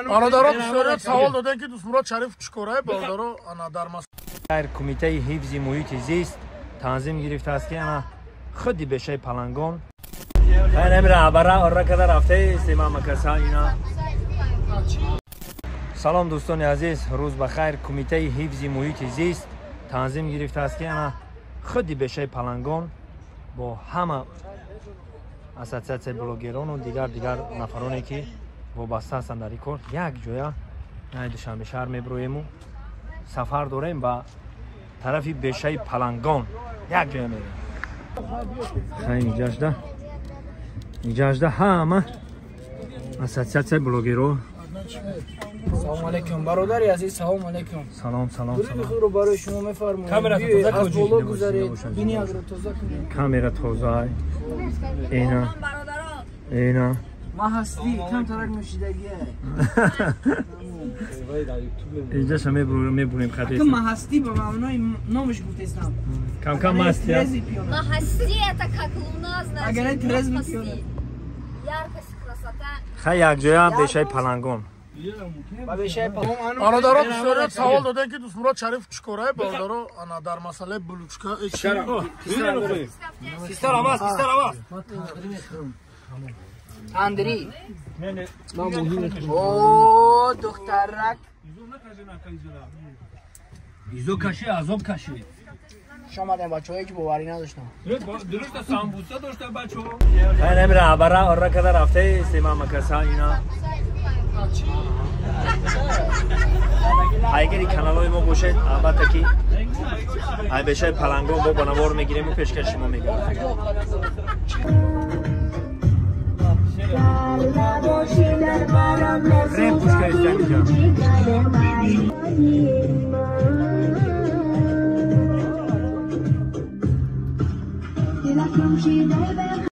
Бародаро бисёрият савол додем, ки Дӯстмурод Шариф чӣ корае, бародаро, ана дар Кумитаи ҳифзи муҳити зист танзим гирифтааст, ки ана худи бешаи Палангон раҳбара ора када рафтаи семамакаса ина. Салом, дӯстони азиз, рӯз ба хайр. Кумитаи ҳифзи муҳити зист танзим гирифтааст, ки ана худи бешаи Палангон бо ҳама ассотсиатсияи блогерону дигар нафароне, ки вобаста ҳастанд дар ин кор, як ҷоя яъне Душанбе шаҳр мебироему сафар дорем ба тарафи бешаи Палангон, як ҷоя мерем. Хай, иҷажда ҳама ассотсиатсияи блогеро. Салом алейкум, бародари азиз, салом алейкум. Салом, салом. Дуруди худро барои шумо мефармоем. Аз боло гузаред, биниятро тоза кунед. Камера тоза. Ина. Ина. Ма ҳастӣ, камтарак нӯшидагия. Иҷаша мебурем хати. Ака ма ҳастӣ ба маънои номаш гуфтестам. Кам-кам масти. Ма ҳастӣ это как луна, значит. Агар трезвый пиёна. Яркость, красота. Хай, якҷоя бешаи Палангон. Бародаро бисёрият савол додем, ки Дӯстмурод Шариф чӣ корае, бародаро, ана дар масъалаи булучка. Тандирӣ. О, духтарак. Изо каши, азоб каши. Шомадем, бачаҳое ки боварӣ надоштам. Дуруста самбуса дошта, бачаҳо. Хай, нами раҳбара ора када рафтаи семамакаса ина. Айгари каналҳои мо бошед, албатта ки айбешаи Палангон бо банавор мегирему пешкаши шумо мегардем. Реп пушка.